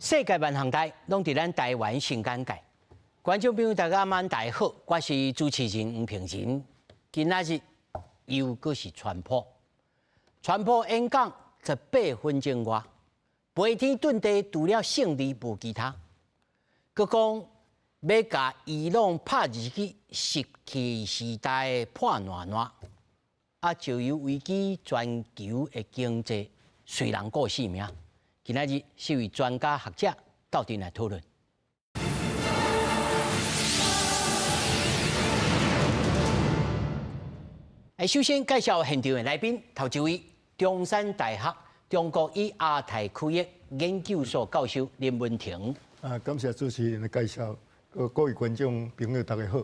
世界萬項代攏佇咱台灣新簡介。觀眾朋友大家晚大好，我是主持人吳平仁。今仔日又閣是川普，川普演講18分鐘外，飛天遁地，除了勝利無其他。閣講欲共伊朗拍入去石器時代的破爛爛，啊，石油危機全球的經濟隨人顧性命。今仔日四位專家學者鬥陣來討論。首先介紹現場的來賓，頭一位中山大學中國與亞太區域研究所教授林文婷。啊，感謝主持人的介紹，各位觀眾朋友大家好。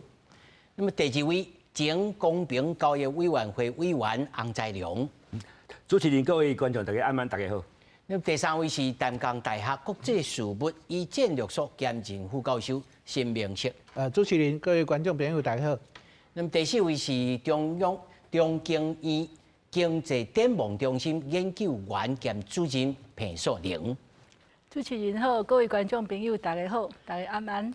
那麼第二位前公平交易委員會委員洪才良。主持人各位觀眾大家晚安，大家好。那麼第三位是淡江大學國際事務與戰略所兼任副教授沈明室。主持人各位觀眾朋友大家好。那麼第四位是中央中經院經濟展望中心研究員兼主任彭素玲。主持人好，各位觀眾朋友大家好，大家晚安。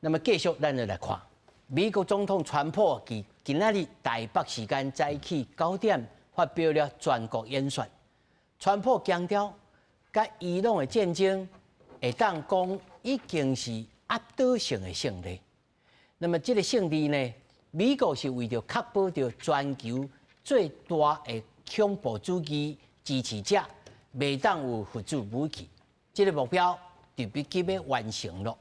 那麼繼續咱就來看，美國總統川普佇今仔日台北時間早起9點發表了全國演說。川普強調，佮伊朗的戰爭會當講已經是壓倒性的勝利。那麼這個勝利呢，美國是為著確保著全球最大的恐怖主義支持者袂當有核子武器，這個目標就逼近欲完成了。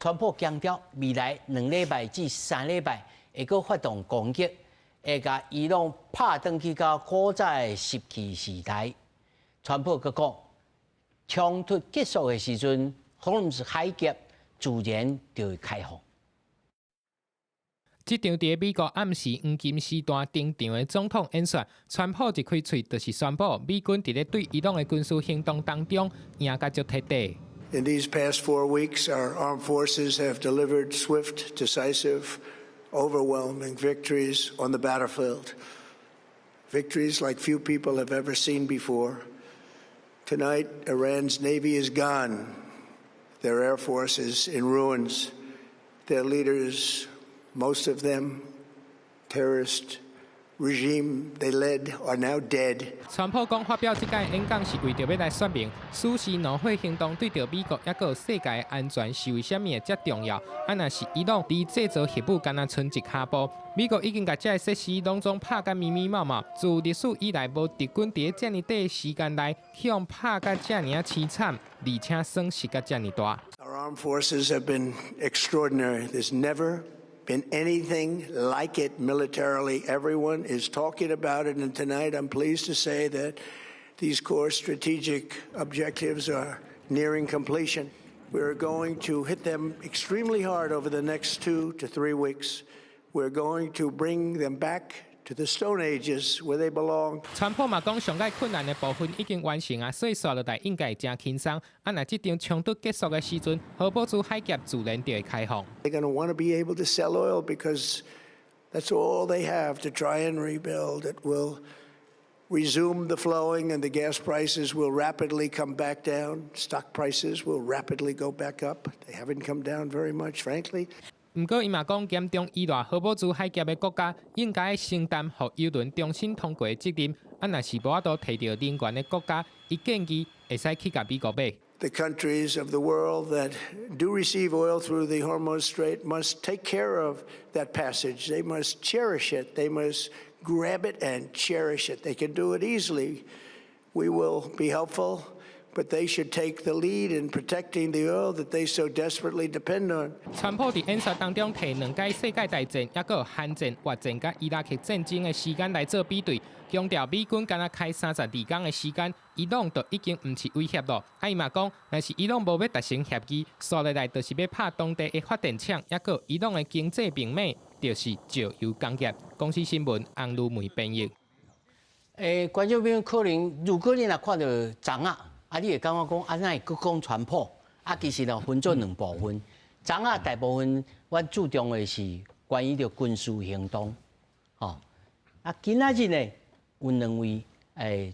川普強調，未來2禮拜至3禮拜會閣發動攻擊，會共伊朗拍轉去到古早的石器時代。川普閣講，衝突結束的時陣，荷姆茲海峽自然就會開放。這場佇美國暗時黃金時段登場的總統演說，川普一開喙就是宣布美軍佇咧對伊朗的軍事行動當中贏甲足徹底。 In these past 4 weeks, our armed forces have delivered swift, decisive, overwhelming victories on the battlefield. Victories like few people have ever seen before. Tonight, Iran's navy is gone. Their air force is in ruins. Their leaders, most of them, terrorist regime they led, are now dead. 川普講發表這擺演講是為著欲來說明，死屍怒火行動對著美國抑閣世界安全是為啥物會遮重要。啊，若是伊朗離製造核武干焦賰一跤步，美國已經共這个設施攏總拍甲密密麻麻。自歷史以來，無敵軍佇遮爾短時間內去予拍甲遮爾仔淒慘，而且損失甲遮爾大。 Our armed forces have been extraordinary. There's never been anything like it militarily. Everyone is talking about it, and tonight I'm pleased to say that these core strategic objectives are nearing completion. We're going to hit them extremely hard over the next 2 to 3 weeks. We're going to bring them back to the Stone Ages where they belong. 川普嘛講，上蓋困難的部分已經完成啊，所以紲落來應該會誠輕鬆。啊，若這場衝突結束的時陣，荷姆茲海峽自然就會開放。 They're going to want to be able to sell oil because that's all they have to try and rebuild. It will resume the flowing and the gas prices will rapidly come back down. Stock prices will rapidly go back up. They haven't come down very much, frankly. 毋過，伊嘛講，嚴重依賴荷姆茲海峽的國家應該承擔予油輪重新通過的責任。啊，若是無法度提著能源的國家，伊建議會使去共美國買。 The countries of the world that do receive oil through the Hormuz Strait must take care of that passage. They must cherish it. They must grab it and cherish it. They can do it easily. We will be helpful, but they should take the lead in protecting the oil that they so desperately depend on. 川普佇演說當中提兩擺世界大戰，抑閣韓戰、越戰佮伊拉克戰爭的時間來做比對，強調美軍干焦開32工的時間，伊朗就已經毋是威脅咯。啊，伊嘛講，若是伊朗無欲達成協議，紲落來就是欲拍當地的發電廠，抑閣伊朗的經濟命脈就是石油工業。公視新聞洪如梅編譯。觀眾朋友可能，如果你若看著昨仔，啊，你會感覺講啊，哪會閣講川普？啊，其實呢分做兩部分。昨仔大部分阮注重的是關於著軍事行動，吼。啊，今仔日呢有兩位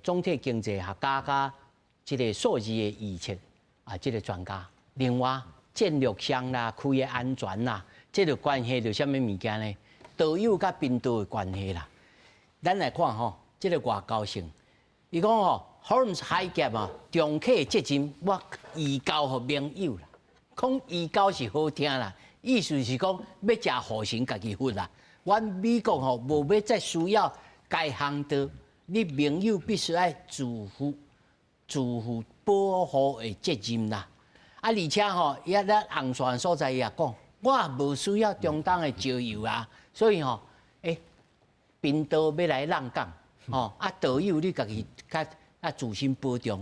總體經濟學家佮這个數字的預測。啊，這個專家。另外戰略上啦，區域安全啦，這個關係著啥物物件呢？道友佮賓道的關係啦。咱來看吼，這個外交性，伊講吼，荷姆茲海峽啊，重啟責任我移交予盟友啦。講移交是好聽啦，意思是講欲食雨神家己佛啦。阮美國吼無欲再需要該航道，你盟友必須愛自負保護的責任啦。啊，而且吼，伊啊咱紅線所在伊也講，我無需要中東的石油啊，所以吼，貧道欲來挵港，吼，啊，道友你家己較啊自身保重。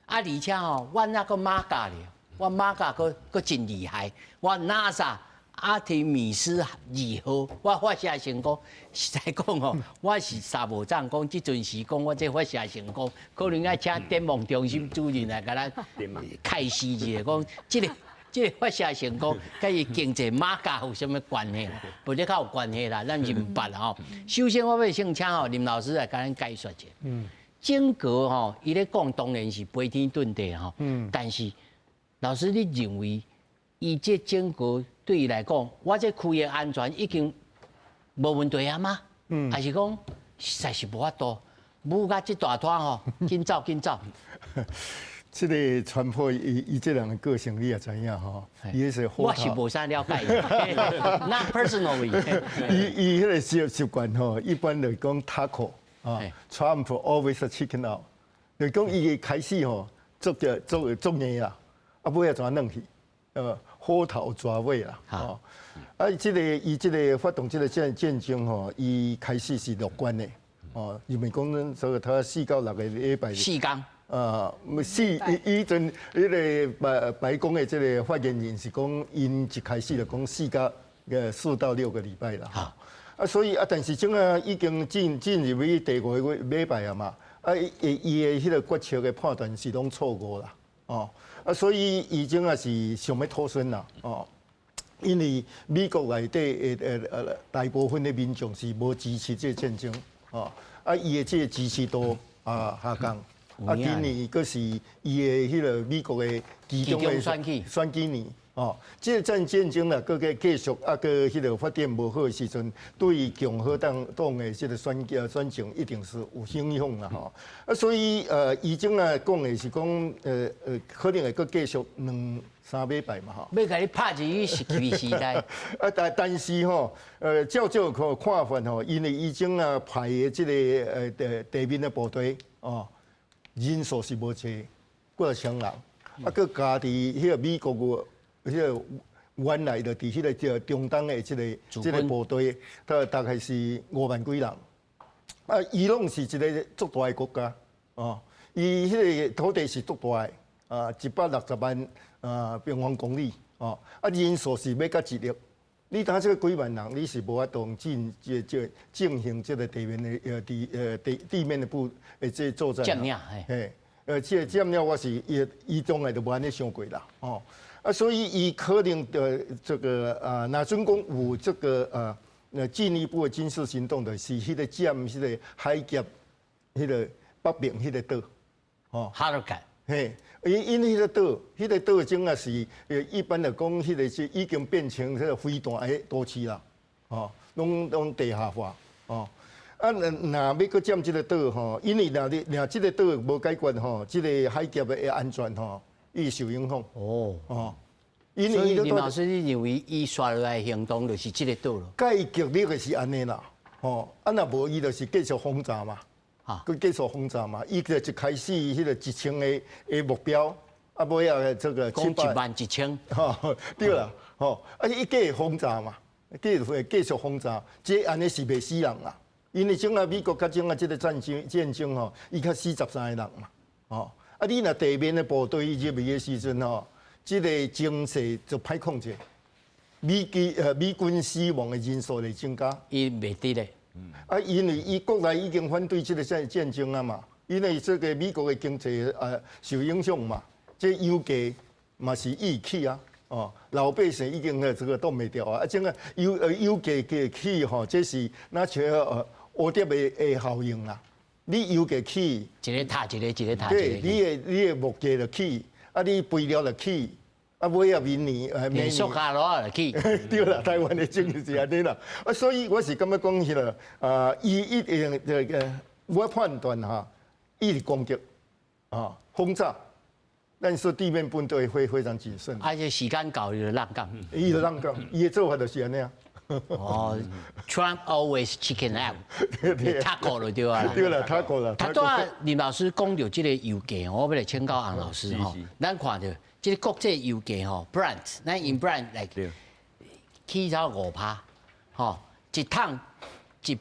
啊，而且吼，阮猶閣 MAGA 咧，我 MAGA 閣閣真厲害，我 NASA 阿提米斯2號，我發射成功。實在講吼，我是三無長講，這陣時講我這發射成功，可能愛請展望中心主任來共咱開示一下，講這個發射成功，佮伊經濟 MAGA 有啥物關係？無這較有關係啦，咱是毋捌吼。首先我欲先請吼林老師來共咱解說一下。整個吼，伊咧講當然是飛天遁地吼，但是老師你認為伊這整個對伊來講，我這區域安全已經無問題啊嗎？還是講實在是無法度，舞甲這大攤吼，緊走緊走。這個川普伊這人的個性你也知影吼，伊是我是無啥了解，Not personally。伊彼個習慣吼，一般來講 TACO 啊，Trump always chicken out，就講伊開始吼，做個做做硬啦，啊尾仔怎軟去？虎頭蛇尾啦，哦，啊，這個伊這個發動這個戰爭吼，伊開始是樂觀的，哦，因為講這個他4到6個禮拜， 4工，啊，四伊伊陣彼個白宮的這個發言人是講，𪜶一開始就講4到6個禮拜啦，啊，所以啊，但是這個已經進入去第五個禮拜啊嘛，啊，伊的彼個決策的判斷是攏錯誤啦，哦。啊，所以伊這啊是想欲脫身啦，哦，因為美國內底的大部分的民眾是無支持這個戰爭，哦，啊，伊的這個支持度啊下降，啊，今年閣是伊的彼個美國的其中的選舉選舉年，哦，這個戰爭若閣繼續啊，閣彼個發展無好的時陣，對共和黨的這個選情一定是有影響啦，吼。啊，所以伊這啊講的是講，可能會閣繼續兩三禮拜嘛，吼。欲共你拍入去石器時代。啊，但是吼，照看法吼，因為伊這啊派的這個地面的部隊，哦，人數是無濟，幾若千人，啊，閣加佇彼個美國個。彼個原來就佇彼個叫中東的這個部隊，大概是5萬幾人。啊，伊朗是一個足大的國家，哦，伊彼個土地是足大的，啊，160萬啊平方公里，哦，啊人數是欲到1億。你打這個幾萬人，你是無法度進行這個地面的地面的這作戰。佔領，嘿，這個佔領我是伊從來就無按呢想過啦，哦。啊，所以伊可能的這個啊，若準講有這個啊，進一步的軍事行動，就是彼個佔彼個海峽，彼個北邊彼個島，哦，哈爾克，嘿，因彼個島，彼個島種啊是，一般來講，彼個是已經變成這個飛彈的都市啦，哦，攏地下化，哦，啊，若欲閣佔這個島吼，因為若你若這個島無解決吼，這個海峽的安全吼，伊受影響。哦，哦。所以林老師，你認為伊紲落來行動就是這個島咯？解決你就是按呢啦，吼，啊若無伊就是繼續轟炸嘛，閣繼續轟炸嘛。伊就一開始彼個1000個的目標，啊尾仔這個講1萬1千，吼，對啦，吼，啊伊繼續轟炸嘛，繼續轟炸，這按呢是袂死人啦。因為這啊美國佮這啊這個戰爭吼，伊較死13個人嘛，吼，啊你若地面的部隊入去的時陣吼，這個情勢就歹控制，美軍死亡的人數會增加。伊袂得咧。啊，因為伊國內已經反對這個戰爭啊嘛，因為這個美國的經濟受影響嘛，這油價嘛是一起啊，哦，老百姓已經這個擋袂牢啊，啊，這個油價起吼，這是若像蝴蝶的效應啦。你油價起，一個塔一個，一個塔一個。對，你的木價就起。啊，你肥料就起，啊，尾仔明年連塑膠囉就起。對啦，台灣的政治是按呢啦。啊，所以我是感覺講彼個啊，伊一定這個我判斷哈，伊是攻擊啊，轟炸，但是地面部隊會非常謹慎。啊，這時間到伊就閬降。伊就閬降，伊的做法就是按呢啊。哦，Trump always chicken out，TACO 就對啊。對啦，TACO 啦。頭拄仔林老師講著這個油價，我欲來請教洪老師吼。咱看著這個國際油價吼，Brent，咱用 Brent 來起咗5趴，吼，一桶106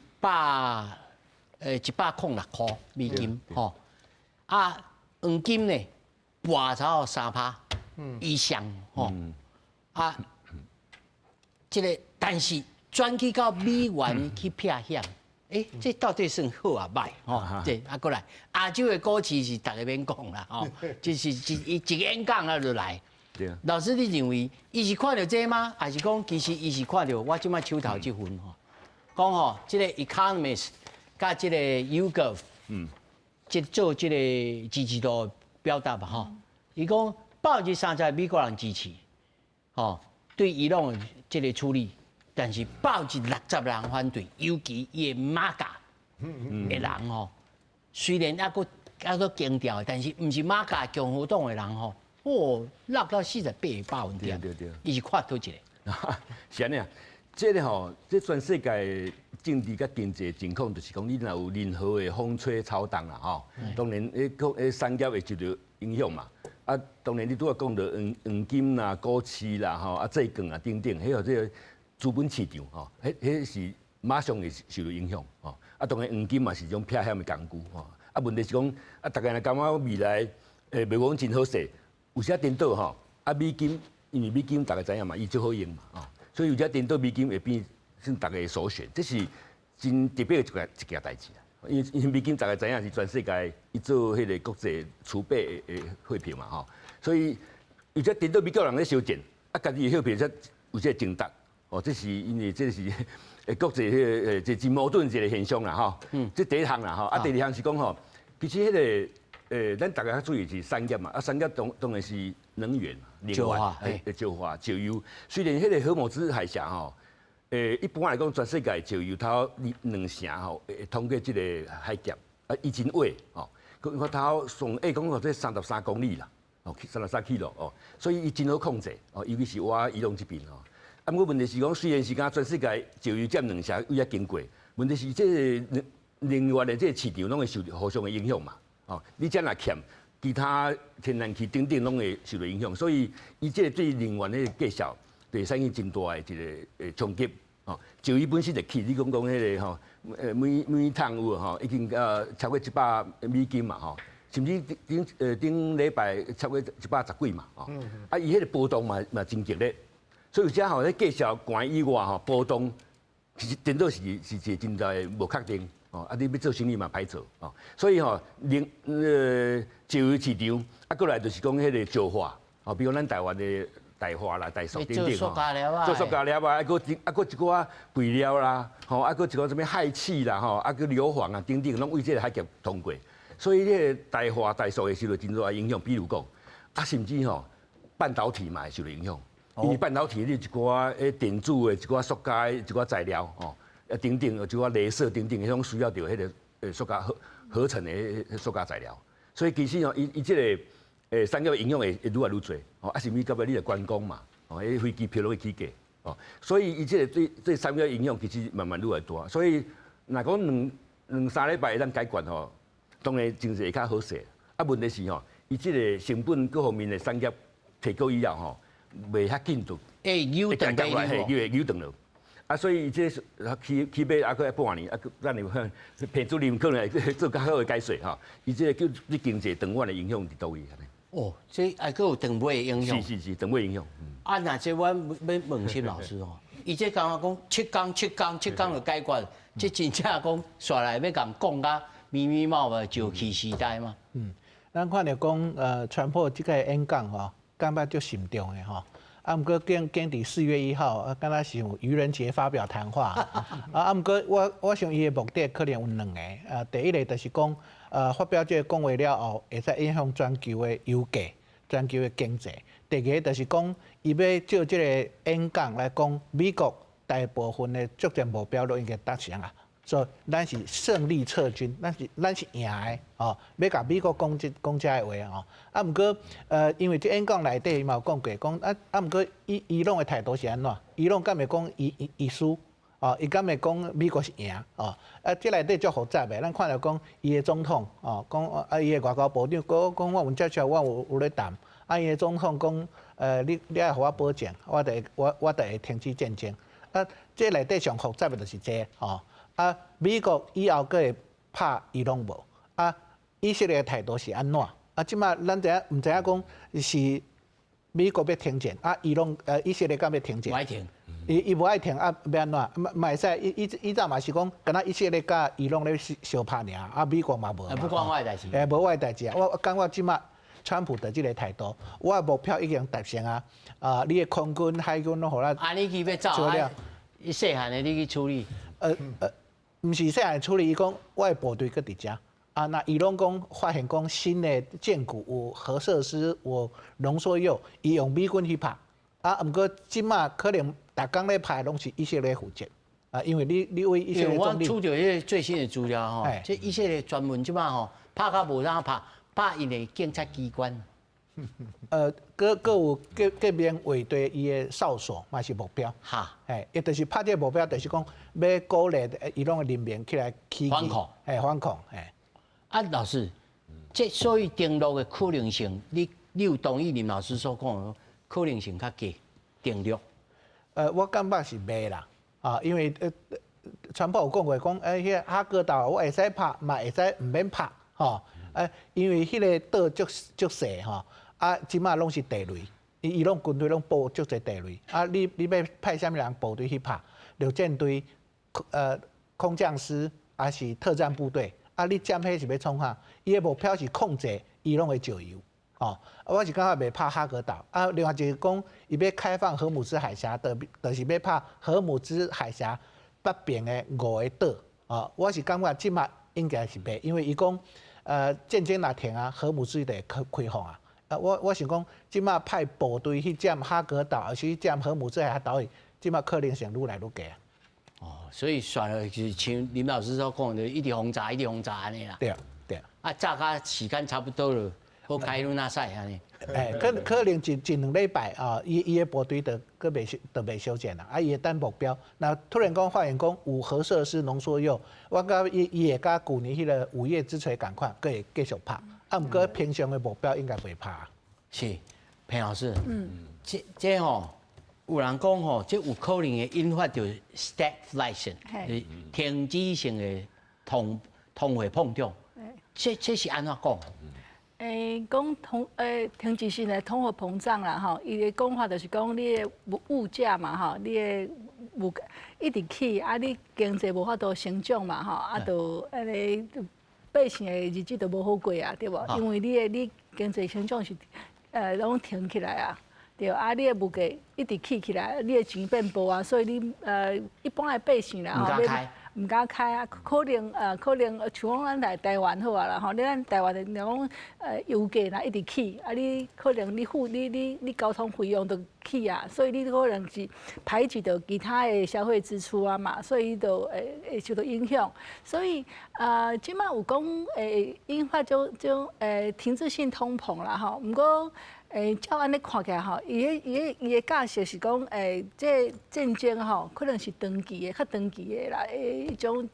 塊美金，吼，啊，黃金呢，跋咗3趴以上，吼，啊，這個但是轉去到美元去避險，欸，這到底算好抑䆀？吼，這啊閣來亞洲的股市是逐家免講啦，吼，就是一一個演講啊就來。老師，你認為伊是看著這嗎？還是講其實伊是看著我這擺手頭這份吼？講吼，這個 Economist 佮這個 YouGov，這做這個支持度表達嘛吼。伊講30%美國人支持，吼，對伊朗的這個處理，但是60%人反對，尤其伊的 MAGA 的人吼，雖然猶閣猶閣強調，但是毋是 MAGA 共和黨的人吼，哦，落到48%。伊是看佗一個？是按呢啊，這個吼，這全世界政治佮經濟情況，就是講你若有任何的風吹草動啦，吼，當然，彼個產業會受著影響嘛。啊，當然你拄仔講著黃金啦、股市啦、吼啊債券啊等等，彼個這個資本市場吼，彼是馬上會受著影響吼。啊，當然黃金嘛是一種避險的工具吼。啊，問題是講啊，逐家若感覺未來袂講真好勢，有時仔顛倒吼，啊美金因為美金逐家知影嘛，伊最好用嘛，吼，所以有時顛倒美金會變成逐家首選，這是真特別的一件代誌啊。因為美金逐家知影是全世界伊做彼個國際儲備的貨幣嘛，吼，所以有時顛倒美國人咧相戰，啊，家己的貨幣才有這個爭奪，哦，這是因為這是國際彼個這真矛盾一個現象啦，吼。這第一項啦，吼，啊，第二項是講吼，其實彼個咱逐家較注意是產業嘛，啊，產業當然是能源嘛，能源，石化、石油。雖然彼個荷姆茲海峽吼，一般來講，全世界石油頭兩成吼會通過這個海峽，啊，伊真矮吼，佢頭上矮講到這33公里啦，哦，33 kilo 哦，所以伊真好控制哦，尤其是倚伊朗這邊吼。啊，毋過問題是講，雖然是講全世界石油佔兩成為遐經過，問題是這個能源的這個市場攏會受互相的影響嘛，哦，你這若欠，其他天然氣等等攏會受著影響，所以伊這個對能源的價數會產生真大的一個衝擊。哦，石油本身就起，你講講彼個吼，每桶有吼已經超過100美金嘛吼，甚至頂禮拜超過110幾嘛，吼，啊，伊彼個波動嘛真激烈，所以有時吼咧價數懸以外吼波動，其實顛倒是一個真大的無確定，哦，啊，你欲做生意嘛歹做，哦，所以吼，能石油市場，啊，閣來就是講彼個石化，哦，比如咱台灣的大化啦、台塑等等吼，做塑膠粒啊，啊，閣一寡肥料啦，吼，啊，閣一寡啥物氦氣啦，吼，啊，閣硫磺啊等等，攏對這個海峽通過，所以這個大化、台塑會受著真大影響。比如講，啊，甚至吼半導體嘛會受著影響，因為半導體你一寡電子的一寡塑膠一寡材料吼，啊等等，一寡鐳射等等，彼種需要著彼個塑膠合成的塑膠材料，所以其實吼，伊這個產業影響會愈來愈濟，哦，啊，甚至到尾你來觀光嘛，哦，彼飛機票攏會起價，哦，所以伊這個對產業影響其實慢慢愈來越大，所以若講兩三禮拜會當解決吼，當然經濟會較好勢，啊，問題是吼，伊這個成本各方面的產業提高以後吼，袂遐緊就會扭轉來，嘿，會扭轉落。啊，所以這起碼猶閣愛半年，啊，咱有彭主任可能會做較好的解說吼。伊這個叫對經濟長遠的影響佇佗位？哦，這還閣有長尾的影響。是是是，長尾影響。啊，若這阮欲問沈老師吼，伊這感覺講七工七工七工就解決，這真正講煞來欲共講甲咪咪貓貓石器時代嗎？嗯，咱看著講，川普這個演講吼，感覺足慎重的吼。啊，毋過經佇4月1號，啊，敢若是有愚人節發表談話。啊，毋過我想伊的目的可能有兩個。第一個就是講，發表這個講話了後，會使影響全球的油價。全球的經濟。第二個就是講，伊欲借這個演講來講，美國大部分的作戰目標都已經達成啊。所以咱是勝利撤軍，咱是贏的哦。欲共美國講這講這个話哦。啊，毋過因為這演講內底伊嘛有講過，講啊啊，毋過伊朗的態度是按怎？伊朗敢會講伊伊伊輸？哦，伊敢會講美國是贏？哦，啊，這內底足複雜的。咱看著講伊的總統哦，講啊伊的外交部長講講我有接觸，我有咧談。啊，伊的總統講，你愛予我保證，我就會停止戰爭。啊，這內底上複雜的就是這個哦。啊，美國以後閣會拍伊朗無？啊，以色列的態度是按怎？啊，這馬咱知影毋知影講是美國欲停戰，啊，伊朗以色列敢欲停戰？無愛停。伊無愛停啊，欲按怎？嘛嘛會使，伊伊伊早嘛是講，敢若以色列佮伊朗咧相拍爾，啊，美國嘛無。不關我的代誌。欸，無我的代誌啊！我感覺這馬川普的這個態度，我的目標已經達成啊！啊，你的空軍、海軍攏予我。啊，你去欲走啊？伊細漢的你去處理。毋是細漢處理，伊講我的部隊閣佇遮。啊，那伊攏講發現講新的戰鼓有核設施有濃縮鈾，伊用美軍去拍。啊，毋過這馬可能逐工咧拍攏是以色列負責。啊，因為你為以色列總理。我取著彼個最新的資料吼，這以色列專門這馬吼拍較無怎拍，拍𪜶的警察機關。閣有隔邊衛隊伊的哨所嘛是目標。嘿，伊就是拍這個目標，就是講欲鼓勵伊朗的人民起來起義。反抗。嘿，反抗，嘿。啊，老師，這所以登陸的可能性，你有同意林老師所講的可能性較低？登陸？我感覺是袂啦，啊，因為川普有講過，講彼個哈格島我會使拍，嘛會使毋免拍，吼，因為彼個島足足細吼。啊，這馬攏是地雷，伊伊攏軍隊攏布足濟地雷。啊，你欲派啥物人部隊去拍？陸戰隊、空降師，還是特戰部隊？啊，你佔彼是欲創啥？伊的目標是控制伊朗的石油。哦，我是感覺袂拍哈格島。啊，另外就是講，伊欲開放荷姆茲海峽，就是欲拍荷姆茲海峽北邊的五個島。哦，我是感覺這馬應該是袂，因為伊講，戰爭若停啊，荷姆茲就會開放啊。啊，我想講，這馬派部隊去佔哈格島，還是去佔荷姆茲海峽島嶼，這馬可能性愈來愈低啊。哦，所以算了，就是像林老師所講的，一直轟炸，一直轟炸按呢啦。對啊，對啊。啊，炸甲時間差不多了，好開攏那使按呢。欸，可能一兩禮拜啊，伊的部隊就閣袂就袂相見啦。啊，伊會等目標。那突然講發現講有核設施濃縮鈾，我感覺伊會佮舊年彼個午夜之錘仝款，閣會繼續拍。啊，毋過平常的目標應該袂拍。是，彭老師，這吼，有人講吼，這有可能會引發著 stagflation，停止性的通貨膨脹。這是按怎講？講停滯性的通貨膨脹啦，吼，伊的講法就是講你的物價嘛，吼，你的物價一直起，啊，你經濟無法度成長嘛，吼，啊，就按呢百姓的日子就無好過啊，對無？因為你經濟成長是攏停起來啊，對，啊，你的物價一直起起來，你的錢變薄啊，所以你一般的百姓啦，毋敢開。毋敢開啊，可能像講咱來台灣好啊啦吼，你咱台灣的若講油價若一直起，啊你可能你付你你你交通費用都起啊，所以你可能是排擠著其他的消費支出啊嘛，所以就會受到影響。所以這馬有講會引發這種停滯性通膨啦吼，毋過照按呢看起來吼，伊的假設是講，這戰爭吼，可能是長期的、較長期的啦，彼種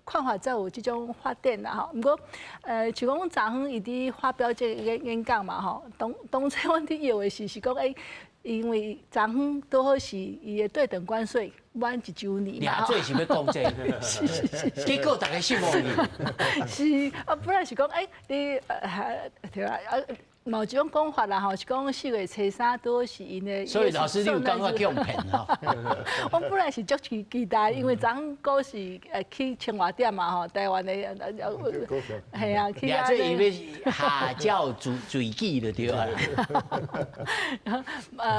看法才有這種發展啦吼。毋過，像講昨昏伊佇發表這個演講嘛吼，當初阮佇臆的是講，因為昨昏拄好是伊的對等關稅滿一週年嘛。掠做是欲講這個，是是是。結果大家失望去。是啊，本來是講，你對啊，啊。嘛有一種講法啦吼，是講4月初3拄是𪜶的。所以老師，你有感覺予人騙吼？我本來是足期待，因為昨昏股市起千外點嘛吼，台灣的係啊，起啊。這伊欲下轎墜機就對啊。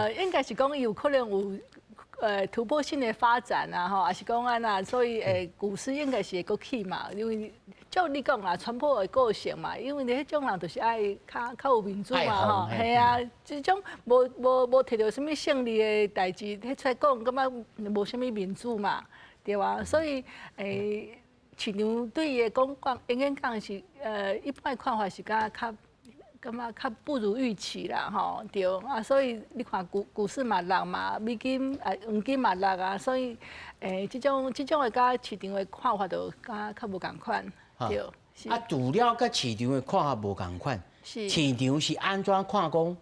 應該是講有可能有。突破性的發展啊，吼，抑是講按怎，所以股市應該是會閣起嘛，因為照你講啦，川普的個性嘛，因為你彼種人就是愛較有面子嘛，吼，係啊，這種無摕著啥物勝利的代誌，彼出來講，感覺無啥物面子嘛，對啊，所以市場對伊的講演講是一般的看法是較感覺較不如預期啦，吼，對啊，所以你看股市嘛落嘛，美金啊黃金嘛落啊，所以這種的佮市場的看法就較無仝款，對。啊，除了佮市場的看法無仝款，市場是按怎看講？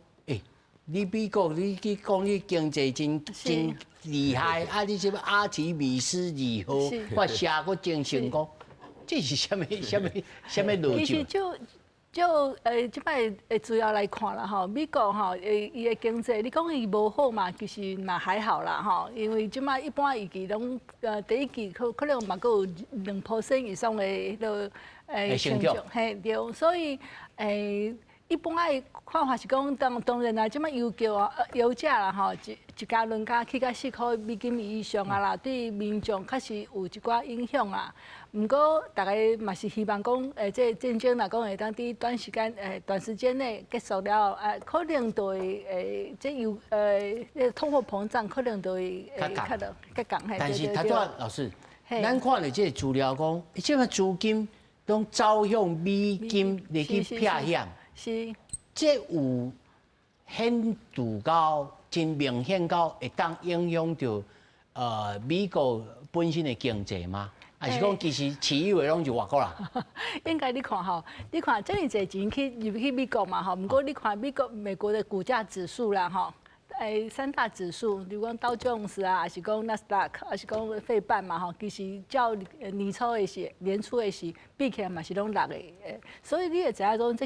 你美國你去講你經濟真真厲害，啊，你什麼阿提米斯二號發射閣真成功，這是啥物啥物啥物邏輯？其實就這擺的資料來看啦吼，美國吼，伊的經濟，你講伊無好嘛，其實嘛還好啦吼，因為這擺一般預期攏第一季可能嘛閣有2% 以上的彼個成長，嘿對，所以一般的看法是講，當然啦，這擺油價啊，油價啦吼，一加侖加起到4塊美金以上啊啦，對民眾確實有一寡影響啊。毋過，逐家嘛是希望講，這個戰爭若講會當佇短時間內結束了後，可能就會這油這通貨膨脹可能就會較較較降。但是，頭拄仔老師，咱看著這個資料講，這個資金攏走向美金入去避險。這有顯著到真明顯到會當影響著美國本身的經濟嗎？還是講其實持有的攏是外國人？應該你看吼，你看這爾濟錢去入去美國嘛吼，毋過你看美國的股價指數啦吼，三大指數，比如講道瓊斯啊，抑是講納斯達克，抑是講費半嘛吼，其實照年初的時、年初的時比起來嘛是攏落的，所以你會知影講這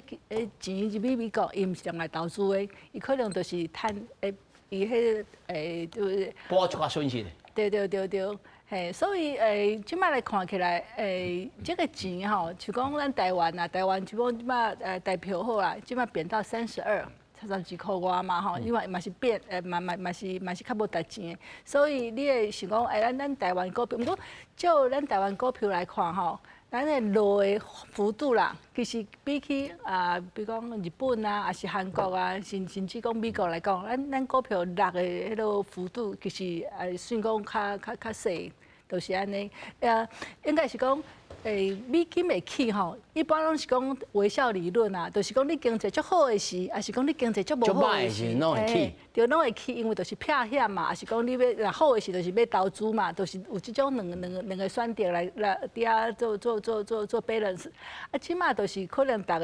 錢入去美國，伊毋是用來投資的，伊可能就是趁伊彼個就是補一寡損失。對對對對。嘿，所以這擺來看起來，這個錢吼，就講咱台灣啊，台灣就講這擺台票好啦，這擺貶到32，32塊外嘛吼，因為嘛是變，嘛是較無值錢，所以你會想講，咱台灣股票，毋過照咱台灣股票來看吼，咱的落的幅度啦，其實比起啊，比如講日本啊，抑是韓國啊，甚至講美國來講，咱股票落的彼個幅度，其實算講較細，就是按呢。應該是講，美金會起吼，一般攏是講微笑理論啊，就是講你經濟足好的時，抑是講你經濟足無好的時，攏會起，對，攏會起，因為就是避險嘛，抑是講你欲若好的時，就是欲投資嘛，就是有這種兩個選擇來佇遐做 balance。啊，這擺就是可能逐家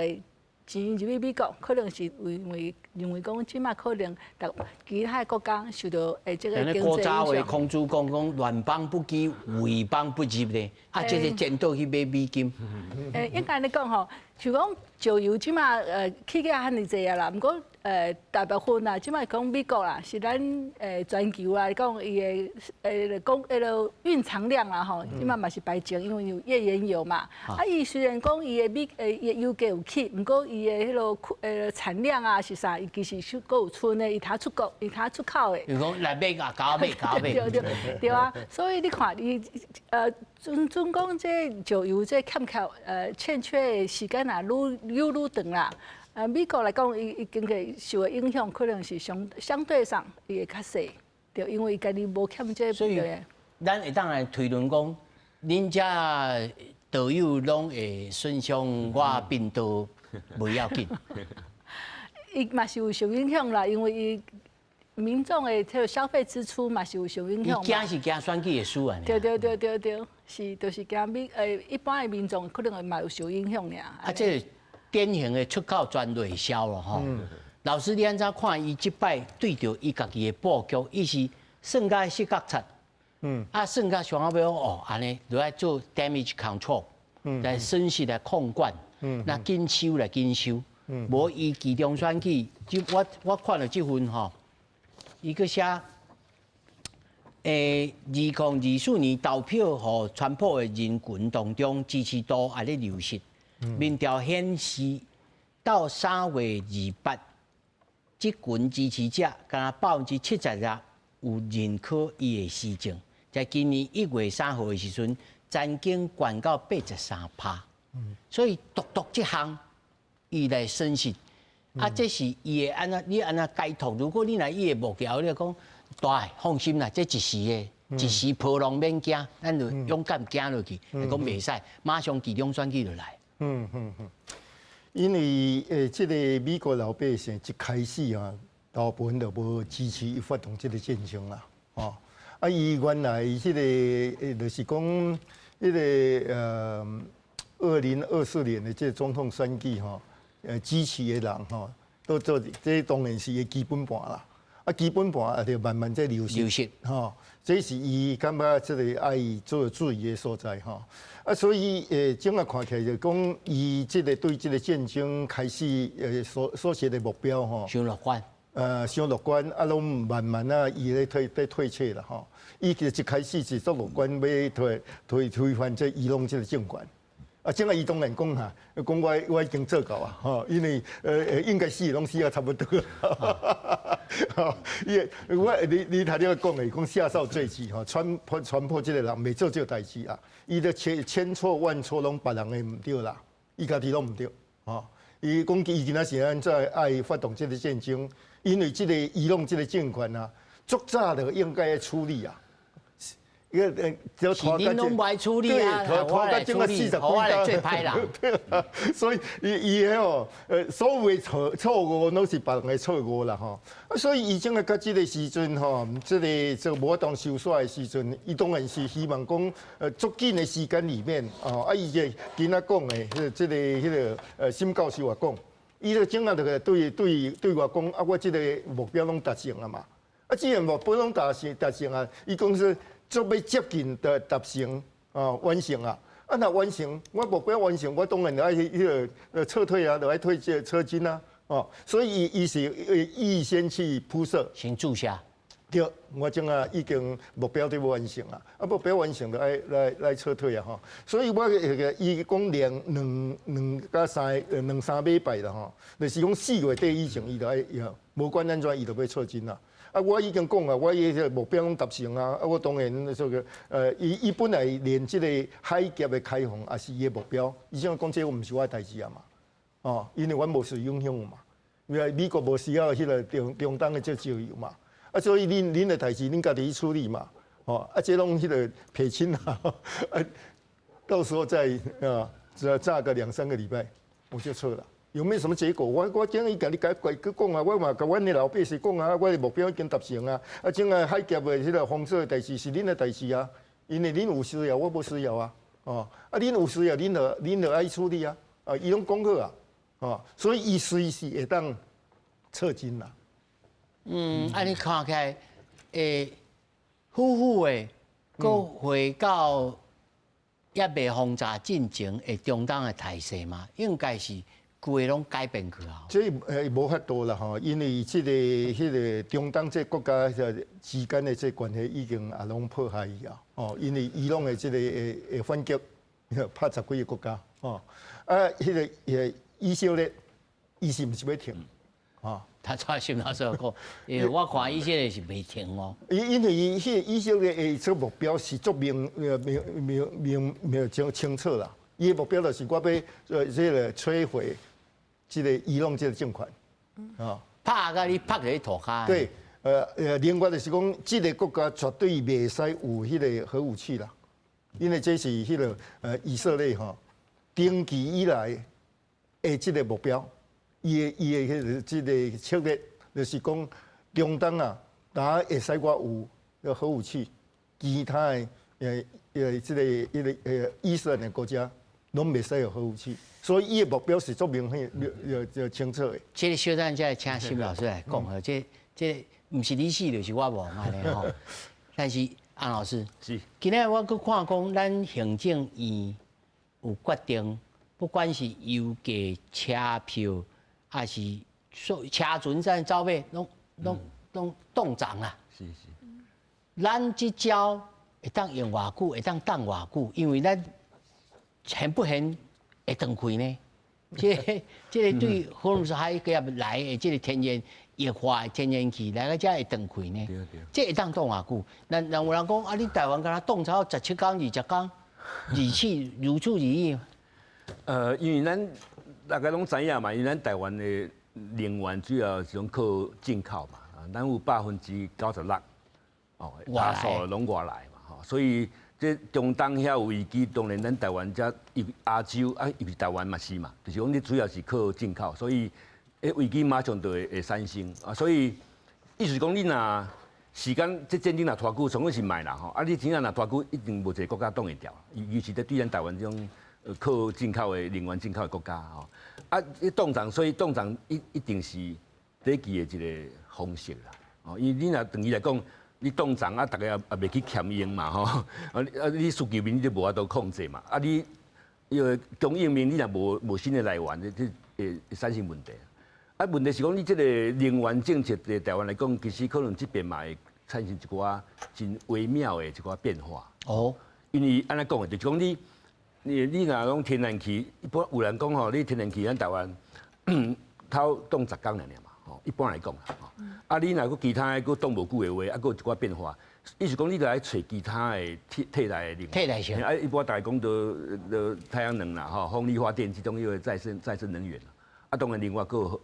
錢入去美國，可能是因為認為講這擺可能逐其他的國家受著這個經濟影響。古早話孔子講講亂邦不羈，危邦不入咧，啊，這個錢倒去買美金。應該按呢講吼，就講石油這擺起價遐爾濟啊啦，毋過大部分啊，這擺講美國啦，是咱全球來講伊的講彼個蘊藏量啦吼，這擺嘛是排前，因為有頁岩油嘛。啊，伊雖然講伊的美伊的油價有起，毋過伊的彼個產量啊是啥，伊其實是閣有賰的，伊通出國，伊通出口的。就講來買啊，交買交買。對對對啊，所以你看伊準準講這石油這欠缺的時間啊，愈愈愈長啦。美國來講，伊經濟受的影響可能是相對上伊會較細，對，因為伊家己無欠這個。所以，咱會當來推論講，恁遮道友攏會損傷我頻道，袂要緊。伊嘛是有受影響啦，因為伊民眾的這個消費支出嘛是有受影響。伊驚是驚選舉會輸啊。對對對對對，是就是驚一般的民眾可能會嘛有受影響爾。啊，這個典型的出口轉內銷咯吼。老師，你按怎看伊這擺對著伊家己的布局，伊是算甲四角賊，啊算甲上後尾哦，按呢就愛做 damage control，來損失來控管，那緊收來緊收，無伊期中選舉，就我看著這份吼，伊閣寫，2024年投票予川普的人群當中，支持度也咧流失。民調顯示，到3月28，這群支持者敢若76%有認可伊的施政，在今年1月3號的時陣，曾經懸到83趴，所以獨獨這項伊來損失，啊，這是伊會按怎你按怎解讀？如果你若伊的幕僚，你講大放心啦，這一時的，一時波浪免驚，咱就勇敢行落去，講袂使，馬上期中選舉就來。因為這個美國老百姓一開始啊，大部分都無支持伊發動這個戰爭啦，哦，啊，伊原來彼個就是講彼個2024年的這個總統選舉吼，支持的人吼，都做這當然是伊基本盤啦，啊，基本盤也就慢慢在流失，流失，吼，這是伊感覺這個愛做注意的所在吼。啊，所以這下看起來就講，伊這個對這個戰爭開始所設的目標吼，傷樂觀，傷樂觀，啊，攏慢慢啊，伊咧退咧退卻啦吼。伊其實一開始是足樂觀，欲推翻這伊朗這個政權。啊，這下伊當然講哈，講我已經做到啊，吼，因為應該死攏死啊差不多。吼，伊我你頭先講的，講下詔罪己吼，川普這個人袂做這個代誌啊，伊都千錯萬錯攏別人的毋對啦，伊家己攏毋對，吼。伊講伊今仔是按怎愛發動這個戰爭，因為這個伊朗這個政權啊，足早就應該處理啊。是恁攏無愛處理啊，我來處理，我來做歹人。對啊，所以伊伊彼哦，所有的錯誤攏是別人的錯誤啦吼。啊，所以伊這個到這個時陣吼，這個這無法度收煞的時陣，伊當然是希望講，足緊的時間裡面，哦，啊，伊這今仔講的，這個彼個沈教授也講，伊就這下就對外講，啊，我這個目標攏達成啊嘛。啊，既然目標攏達成啊，伊講說。做欲接近的達成啊，完成啊！啊，若完成，我目標完成，我當然就愛彼個撤退啊，就愛退這撤軍啊，哦，所以伊是預先去鋪設，先注射。對，我這下已經目標都完成啊，啊，目標完成就愛來撤退啊，吼。所以我彼個伊講兩兩三兩三禮拜啦，吼，就是講4月底以前，伊就愛，無管按怎，伊就欲撤軍啦。啊，我已經講啊，我彼個目標攏達成啊！啊，我當然這個，伊本來連這個海峽的開放也是伊的目標，伊想講這毋是我的代誌啊嘛，哦，因為阮無受影響嘛，因為美國無需要彼個中東的這石油嘛，啊，所以恁的代誌恁家己去處理嘛，哦，啊，這攏彼個撇清啊，啊，到時候再啊，只要炸個兩三個禮拜，我就撤了。有沒有什麼結果？我今日共你共去講啊，我嘛共阮的老百姓講啊，我的目標已經達成啊。啊，這個海峽的彼個封鎖的代誌是恁的代誌啊，因為恁有需要，我無需要啊。哦，啊，恁有需要，恁就愛處理啊。啊，伊攏講好啊，哦，所以伊隨時會當撤軍啦。嗯，按呢看起來，好好的，閣回到猶未轟炸進前的中東的態勢嘛，應該是。規個攏改變去啊！這無法度啦吼，因為這個彼個中東這國家之間的這關係已經也攏破壞去啊！哦，因為伊朗的這個會反擊，拍十幾個國家哦。啊，彼個以色列，伊是毋是欲停？哦，他蔡沈老師講，因為我看以色列是袂停哦。因為伊彼個以色列的這個目標是足明明明明明清清楚啦。伊的目標就是我欲這個摧毀。這個伊朗這個政權，啊，拍共你拍佇塗跤。對，另外就是講，這個國家絕對袂使有彼個核武器啦，因為這是彼個以色列吼長期以來的這個目標，伊的彼個這個策略就是講，中東啊，若會使我有核武器，其他的這個彼個伊斯蘭的國家攏袂使有核武器。所以伊的目標是足明顯、又清楚的。這個小等再請沈老師來講吼，這毋是你死就是我亡按呢吼。但是洪老師，是今日我閣看講，咱行政院有決定，不管是油價、車票，還是車船在走馬，攏凍漲啦。是是。咱這招會當用偌久，會當等偌久，因為咱現不現會斷開呢？這個對荷姆茲海峽來的這個天然液化天然氣來到遮會斷開呢？這會當擋偌久？咱咱有人講啊，你台灣敢若擋超17工、20工，如此如此而已。因為咱大家攏知影嘛，因為咱台灣的能源主要是攏靠進口嘛，咱有96%哦，大數攏外來嘛，吼，所以這中東遐有危機，當然咱台灣遮亞洲啊，尤其台灣嘛是嘛，就是講你主要是靠進口，所以危機馬上就會產生啊，所以意思講你若時間這戰爭若拖久，總歸是莫啦吼，啊你真正若拖久，一定無一个國家擋會牢，尤其是對咱台灣這種靠進口的能源進口的國家吼，啊，這凍漲，所以凍漲一定是短期的一個方式啦，哦，因為你若長期來講，你凍漲啊，大家也袂去欠用嘛吼，啊你需求面你就無法度控制嘛，啊你因為供應面你若無新的來源，這會產生問題。啊，問題是講你這個能源政策佇台灣來講，其實可能這邊嘛會產生一寡真微妙的一寡變化。因為按呢講的，就是講你若講天然氣，一般有人講吼，你天然氣咱台灣頭擋十工爾爾嘛，吼，一般來講啦，吼。啊，你若閣其他的閣擋無久的話，啊，閣有一寡變化。意思講你著愛揣其他的替代的能源。替代性。啊，一般大家講都太陽能啦，吼，風力發電這種彼個再生能源啦。啊，當然另外閣有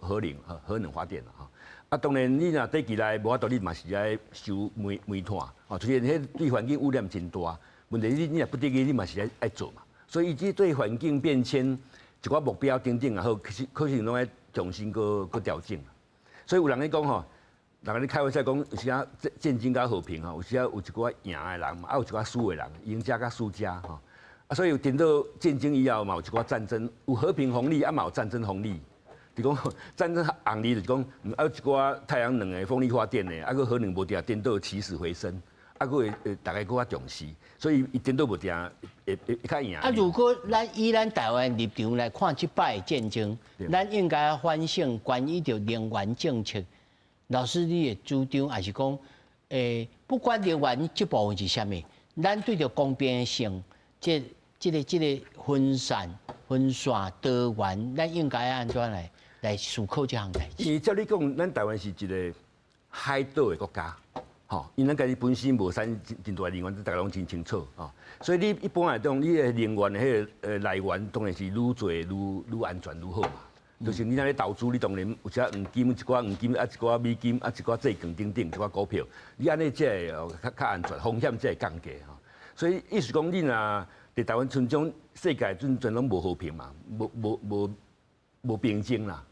核能發電啦，吼。啊，當然你若短期內無法度，你嘛是愛燒煤炭，哦，雖然彼對環境污染真大，問題你若不得已，你嘛是愛做嘛。所以這對環境變遷一寡目標等等也好，其實可能攏愛重新閣調整。所以有人咧講吼，人咧開玩笑講，有時啊戰爭佮和平吼，有時啊有一寡贏的人嘛，啊有一寡輸的人，贏家佮輸家吼。啊，所以等到戰爭以後嘛，有一寡戰爭，有和平紅利，啊嘛有戰爭紅利。就講戰爭紅利就是講，啊有一寡太陽能的、風力發電的，啊閣核能無定，顛倒起死回生，啊閣會大家閣較重視，所以伊顛倒無定會較贏。啊，如果咱以咱台灣立場來看這擺戰爭，咱應該反省關於著能源政策。老師，你的主張還是講，不管能源這部分是啥物，咱對著公平性，這個分散、分散多元，咱應該按怎來思考這項代誌？因為照你講，咱台灣是一個海島的國家，吼，因咱家己本身無產真大能源，這大家攏真清楚，吼。所以你一般來講，你的能源的彼個來源，當然是愈濟愈安全愈好嘛。就是你若咧投資，你當然有時黃金一寡黃金啊，一寡美金啊，一寡債券等等一寡股票，你按呢才會較安全，風險才會降低吼。所以意思講，你若佇台灣村種世界陣全攏無和平嘛，無平靜啦。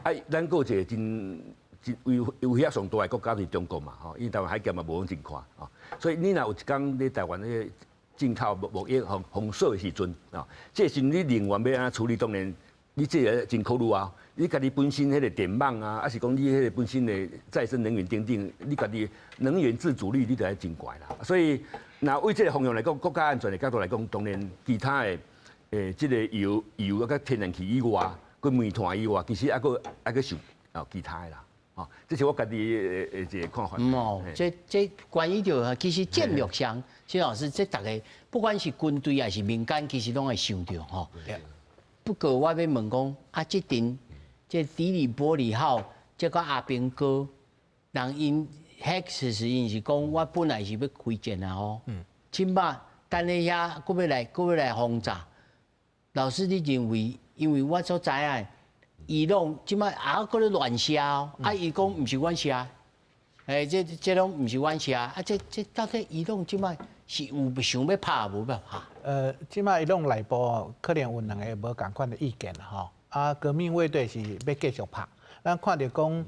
啊，咱閣有一個真真威脅上大的國家就是中國嘛，吼，因為台灣海峽嘛無講真寬，吼，所以你若有一工咧台灣彼個進口貿易封鎖的時陣，啊，這時陣你能源欲按怎處理，當然你這個真考慮啊，你家己本身彼個電網啊，抑是講你彼個本身的再生能源等等，你家己能源自主率你著愛真懸啦。所以，若為這個方向來講，國家安全的角度來講，當然其他的這個油佮天然氣以外，佮煤炭以外，其實猶閣愛閣想哦其他的啦，哦，這是我家己的一個看法。哦，這關於著其實戰略上，謝老師，這逐个不管是軍隊還是民間，其實攏會想著吼。不過我欲問講，啊，這陣這底里波里號，這個阿兵哥，人𪜶彼時𪜶是講，我本來是欲開戰啊吼。這擺等咧遐，閣欲來轟炸。老師，你認為？因為我所知影，伊朗這擺也閣咧亂射哦，啊，伊講毋是阮射，這攏毋是阮射，啊，這到底伊朗這擺是有想欲拍無欲拍？這擺伊朗內部可能有兩个無仝款的意見啦，吼。啊，革命衛隊是欲繼續拍，咱看著講，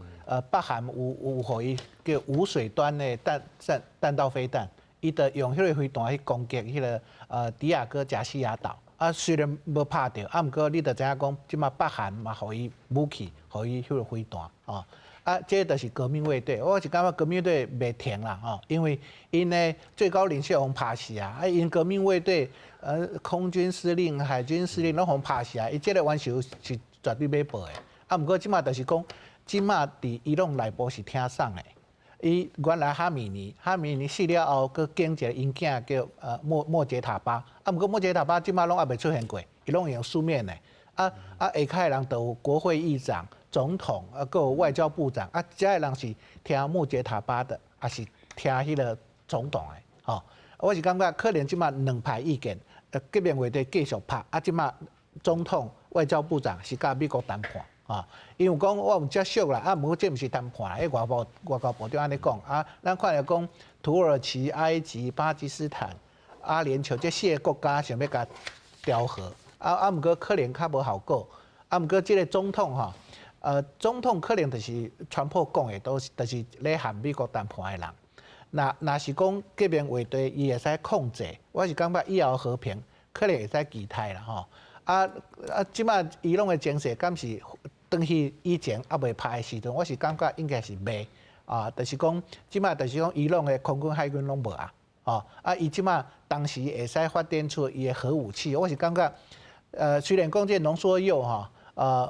北韓有予伊叫無水端的彈道飛彈，伊就用彼個飛彈去攻擊彼個迪亞哥賈西亞島。啊，雖然無拍著，啊，毋過你就知影講，這擺北韓嘛，予伊武器，予伊彼個飛彈，吼。啊，這就是革命衛隊。我是感覺革命衛隊袂停啦，吼，因為𪜶的最高領袖予拍死啊，啊，𪜶革命衛隊，空軍司令、海軍司令攏予拍死啊，伊這個冤仇是絕對欲報的。啊，毋過這擺就是講，這擺佇伊朗內部是聽爽的。伊原來哈米尼，哈米尼死了後，閣揀一个𪜶囝叫莫傑塔巴，啊，毋過莫傑塔巴這擺攏猶未出現過，伊攏用書面的。啊，下跤的人就有國會議長、總總統啊，閣有外交部長啊，遮的人是聽穆傑塔巴的，抑是聽彼个總統的，吼。我是感覺可能這馬兩派意見，革命衛隊繼續拍，啊，這馬總統、外交部長是佮美國談判，啊，因為講我有接觸啦，啊，毋過這毋是談判，彼外交部長按呢講，啊，咱看著講土耳其、埃及、巴基斯坦、阿聯酋這四个國家想欲共調和，啊，毋過可能較無效果，啊，毋過這个總統吼，總統可能就是川普講的，都是就是咧和美國談判的人。若是講革命衛隊伊會使控制，我是感覺以後和平可能會使期待啦吼。啊，這馬伊朗的情勢敢是轉去以前猶未拍的時陣，我是感覺應該是袂啊，就是講這馬就是講伊朗的空軍、海軍攏無啊，吼啊，伊這馬當時會使發展出伊的核武器，我是感覺，雖然講這個濃縮鈾吼，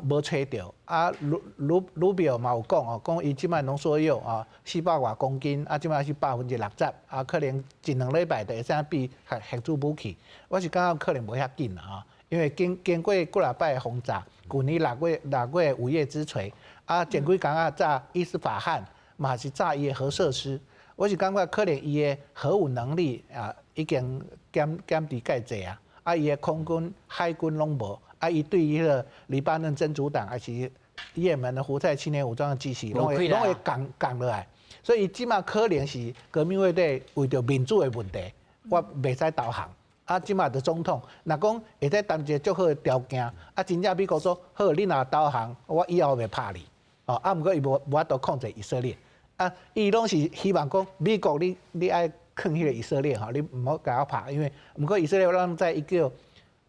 無揣著，啊，魯比奧嘛有講哦，講伊這擺濃縮鈾啊，400外公斤，啊，這擺是60%，啊，可能一兩禮拜就會使變核子武器。我是感覺可能無遐緊啦吼，因為經過幾若擺的轟炸，舊年6月午夜之錘，啊，前幾工仔炸伊斯法罕，嘛是炸伊的核設施。我是感覺可能伊的核武能力啊，已經減低蓋濟啊，啊，伊的空軍、海軍攏無。啊！伊對彼个黎巴嫩真主黨，抑是也門的胡塞青年武裝的支持，攏會降落來。所以這馬可能是革命衛隊為著民主的問題，我袂使投降。啊，這馬的總統，若講會使談一个足好的條件，啊，真正美國說好，你若投降，我以後袂拍你。哦，啊，毋過伊無法度控制以色列。啊，伊攏是希望講美國你愛囥彼个以色列吼，你毋好共我拍，因為毋過以色列攏在一個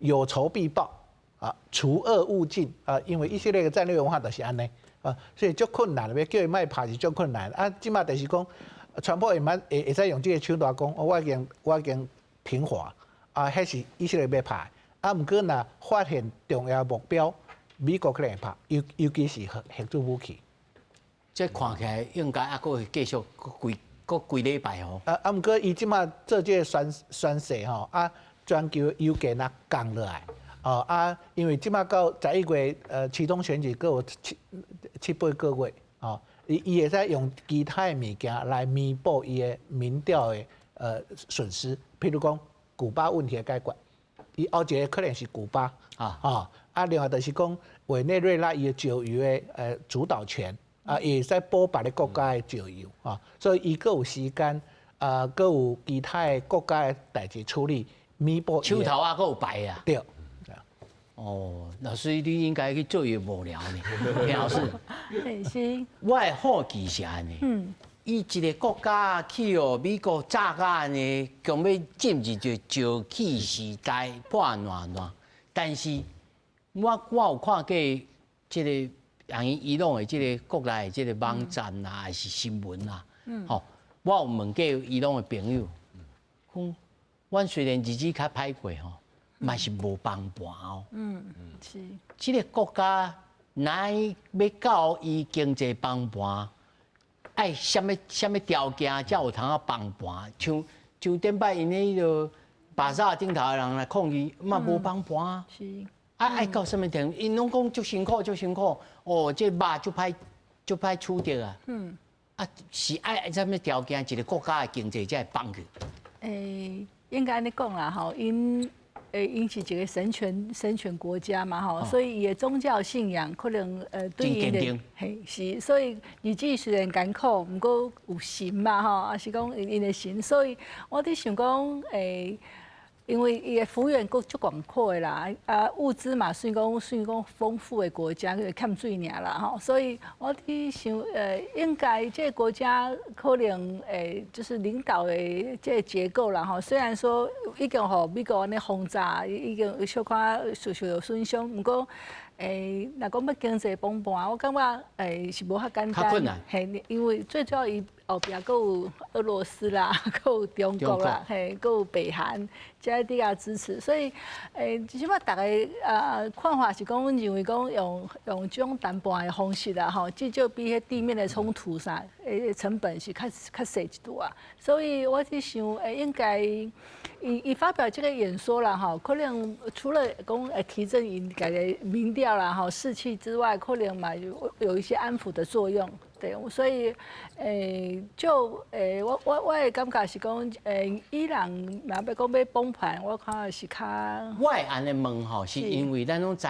有仇必報。啊，除惡務盡啊！因為以色列的戰略文化就是按呢啊，所以足困難，欲叫伊莫拍是足困難。啊，這馬就是講，川普會使用這个手段講，我已經停火啊，彼是以色列欲拍。啊，毋過若發現重要目標，美國可能會拍，尤其是核子武器。這看起來應該猶閣會繼續閣幾禮拜哦。啊，毋過伊這馬做這个宣誓吼，啊，全球油價若降落來。哦啊，因為這馬到11月，期中選舉閣有七八個月，哦，伊會使用其他的物件來彌補伊的民調的損失，譬如講古巴問題的解決，伊後一个可能是古巴啊，另外就是講委內瑞拉伊的石油的主導權，啊，會使補別个國家的石油啊，所以伊閣有時間，啊，閣有其他的國家的代誌處理彌補。手頭猶閣有牌啊。對。哦，老師，你應該去做伊幕僚呢，老師。是。我的好奇是按呢，伊一个國家去予美國炸甲按呢，強欲進入這石器時代破爛爛。但是我有看過這个人伊朗的這个國內的這个網站啊，抑是新聞啊，吼，我有問過伊朗的朋友，講，阮雖然日子較歹過吼，嘛是無崩盤哦。這个國家若欲到伊經濟崩盤，愛啥物條件才有通仔崩盤？像頂擺𪜶彼个巴薩頂頭的人來抗議，嘛無崩盤啊。啊，愛到啥物程度？𪜶攏講足辛苦，足辛苦。哦，這肉足歹取得啊。啊，是愛啥物條件，一个國家的經濟才會崩去？應該按呢講啦，吼，𪜶是一个神權國家嘛，吼，所以伊的宗教信仰可能對𪜶的嘿是，所以日子雖然艱苦，毋過有神嘛，吼，抑是講𪜶的神，所以我佇想講，因為伊的幅員閣足廣闊的啦，啊物資嘛算講豐富的國家，佢欠水爾啦吼，所以我佇想，應該這个國家可能就是領導的這个結構啦吼，雖然說已經予美國按呢轟炸，已經小可受損傷，毋過若講欲經濟崩盤，我感覺是無遐簡單。較困難。嘿，因為最主要伊後壁閣有俄羅斯啦，閣有中國啦，嘿，閣有北韓，遮佇遐支持，所以這擺逐个看法是講，認為講用這種談判的方式啦，吼，至少比彼地面的衝突啥，成本是較細一寡啊。所以我佇想，應該伊發表這個演說啦，吼，可能除了講提振𪜶家的民調啦，吼士氣之外，可能嘛有一些安撫的作用。對，所以就我的感覺是講，伊朗若欲講欲崩盤，我看是較。我會按呢問吼，是因為咱攏知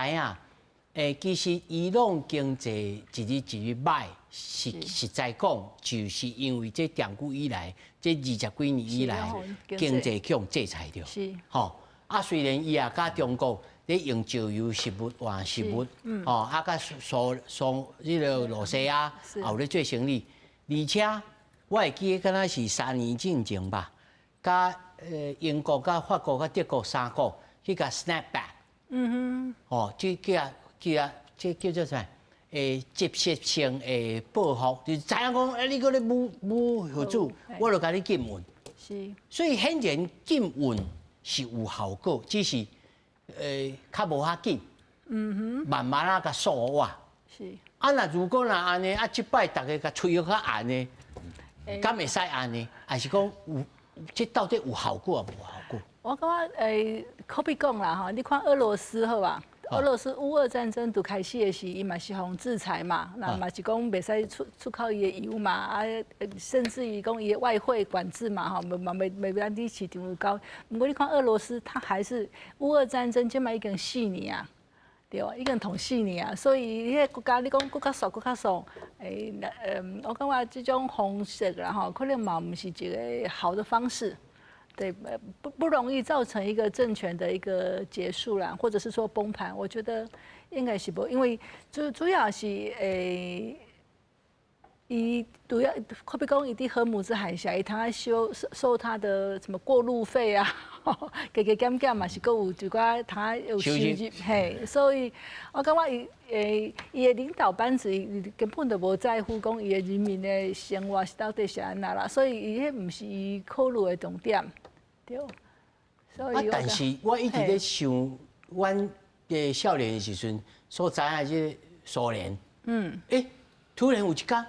影，其實伊朗經濟一日一日䆀，實在講，就是因為這長久以來，這20幾年以來，經濟予制裁著。吼，啊，雖然伊也佮中國咧用石油食物換食物，吼，啊，佮蘇彼个羅西亞也有咧做生意，而且我會記得敢若是3年進前吧，佮英國、佮法國、佮德國三國去共 snap back，吼，這叫這叫做啥？集結性的報復，就是知影講，你閣咧武核子，我就共你禁運。所以顯然禁運是有效果，只是較無遐緊，慢慢仔共掃活。啊，若如果若按呢，啊，這擺逐家共催予較按呢，敢會使按呢？還是講有這到底有效果抑無效果？我感覺可比講啦吼，你看俄羅斯好吧？俄羅斯烏俄戰爭拄開始的時，伊嘛是予制裁嘛，那嘛是講袂使出口伊的油嘛，啊，甚至於講伊的外匯管制嘛，吼，嘛袂袂當佇市場有交。毋過你看俄羅斯，它還是烏俄戰爭這擺已經四年啊，對吧？已經通四年啊，所以彼個國家你講閣較速，閣較速，我感覺這種方式啦吼，可能嘛毋是一個好的方式。對，不容易造成一個政權的一個結束啦，或者是說崩盤。我覺得應該是無，因為主要是伊主要可比講伊佇荷姆茲海峽，伊通愛收他的什麼過路費啊，加加減減嘛是閣有一寡通有收入，嘿，所以我感覺伊的領導班子伊根本就無在乎講伊的人民的生活是到底是按怎啦，所以伊彼毋是伊考慮的重點。對，所以啊，但是我一直咧想，阮的少年的時陣所知影這個蘇聯，突然有一天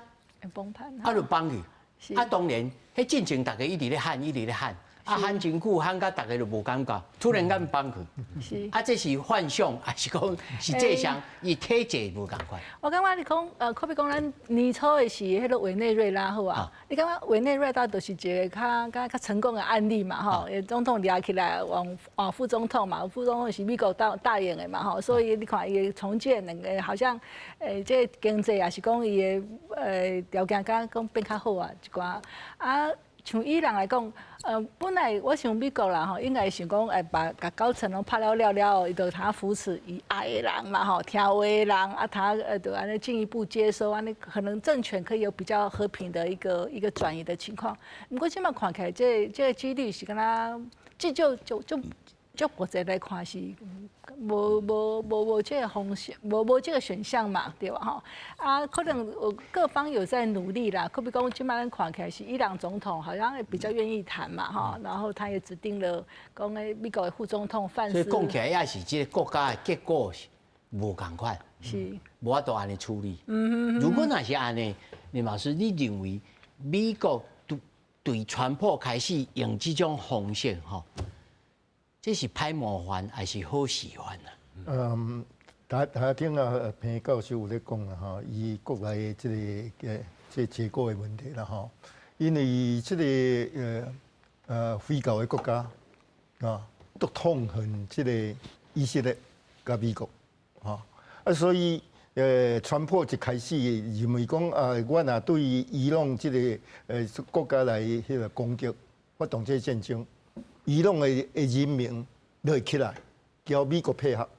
崩盤，啊，就崩去，啊，當然，彼進前逐家一直咧喊，一直咧喊，啊，喊真久，喊甲逐家就無感覺，突然間崩去，啊，這是幻想，還是講實際上伊體制無仝款？我感覺你講，可比講咱年初的時，彼个委內瑞拉好啊，你感覺委內瑞拉就是一個較成功的案例嘛，吼，總統掠起來，換副總統嘛，副總統是美國答應的嘛，吼，所以你看伊的重建兩个好像，這個經濟也是講伊的條件敢講變較好啊一寡，啊。像伊朗來講，本來我想美國啦吼，應該想講，把共高層攏拍了了了後，伊就通扶持伊愛的人嘛吼，聽話的人啊，他就按呢進一步接收，按呢可能政權可以有比較和平的一個轉移的情況。毋過這擺看起來，這個幾率是敢若，至少就國際來看是無這個方向，無這個選項嘛，對吧？吼啊，可能各方有在努力啦。可比講，這擺咱看起來是伊朗總統好像比較願意談嘛，吼，然後他也指定了講的美國的副總統范斯。所以講起來也是這個國家的結果是無仝款，無法度按呢處理。如果若是按呢，林老師，你認為美國對川普開始用這種方式，吼？這是歹模範還是好示範啊？頭拄仔彭教授有咧講啦吼，伊國內的這个這結構的問題啦吼，因為這个回教的國家啊，都痛恨這个以色列佮美國，吼啊，所以川普一開始認為講啊，我若對伊朗這个國家來彼个攻擊，發動這个戰爭。伊朗的人民就會起來，叫美國配合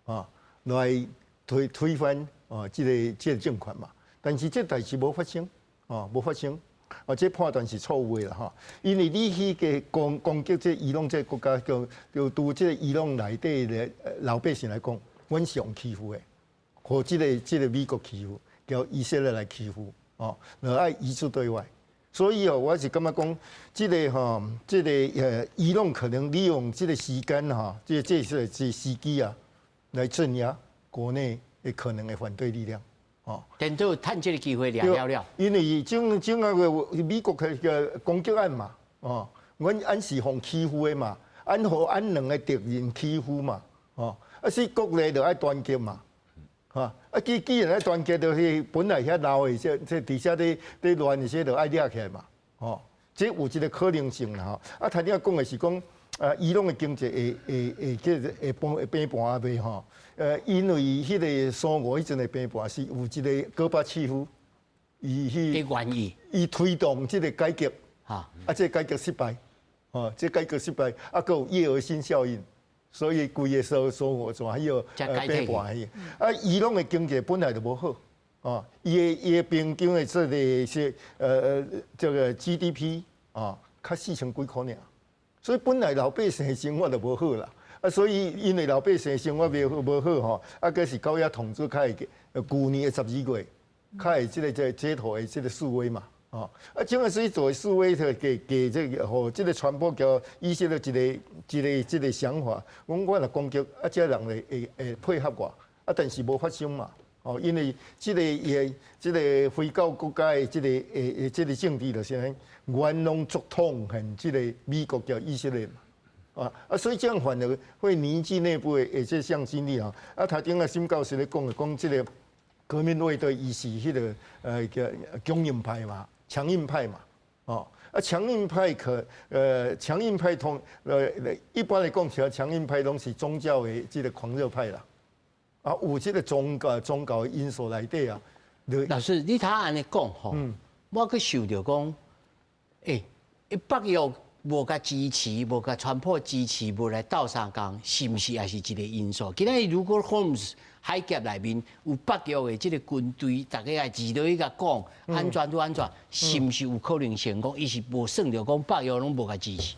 啊，來推翻啊這个政權嘛。但是這代誌無發生，啊無發生，啊這判斷是錯誤的啦吼。因為你去個攻擊這伊朗這個國家，叫對這個伊朗內底的老百姓來講，阮是予欺負的，予這个美國欺負，叫以色列來欺負，哦，就愛一致對外。所以哦，我是感覺講，這个吼，這个伊朗可能利用這个時間吼，這是時機啊，來鎮壓國內的可能的反對力量，哦。顛倒趁這个機會掠了了。因為整個美國的攻擊按嘛，哦，阮按是予欺負的嘛，按予按兩个敵人欺負嘛，哦，啊，所以國內就愛團結嘛。哈！啊，既然愛團結，就是本來遐鬧的，這底下咧亂的些，就愛掠起來嘛。吼，這有這个可能性啦。吼，啊，頭先講的是講，伊朗的經濟會叫做會崩會崩盤啊袂吼？因為彼个蘇俄彼陣的崩盤是有一个戈巴契夫，伊去願意，伊推動這个改革，啊，這个改革失敗，吼，這个改革失敗，啊，閣有葉爾辛效應。所以規个蘇俄怎彼個崩盤去。啊，伊朗的經濟本來就無好，哦，伊的平均的這个是這个 GDP 啊，較四千幾箍爾，所以本來老百姓的生活就無好啦。啊，所以因為老百姓生活袂好無好吼，啊，閣是高壓統治較會舊年的12月，較會這个街頭的這个示威嘛。哦，啊，這個是做示威，就給這个，予這个川普叫以色列一个這个想法，講我若攻擊，啊，這人會配合我，啊，但是無發生嘛，哦，因為這个伊這个回教國家的這个這个政治就是按呢，阮攏足痛恨這个美國佮以色列嘛，啊，所以這樣反而會凝聚內部的這向心力啊，啊，頭頂啊沈教授咧講的講這个革命衛隊伊是彼个叫強硬派嘛。強硬派嘛，哦，啊，強硬派可，強硬派通，一般來講起來，強硬派攏是宗教的這个狂熱派啦，啊，有這个宗教的因素內底啊。老師，你頭按呢講吼，我閣想著講，欸，北約無共支持，無共川普支持，無來鬥相共，是毋是也是一个因素？今仔日如果荷姆茲海峽內面有北約的這个軍隊，逐家來字落去共講，按怎拄按怎，是毋是有可能成功？伊是無算著講北約攏無共支持。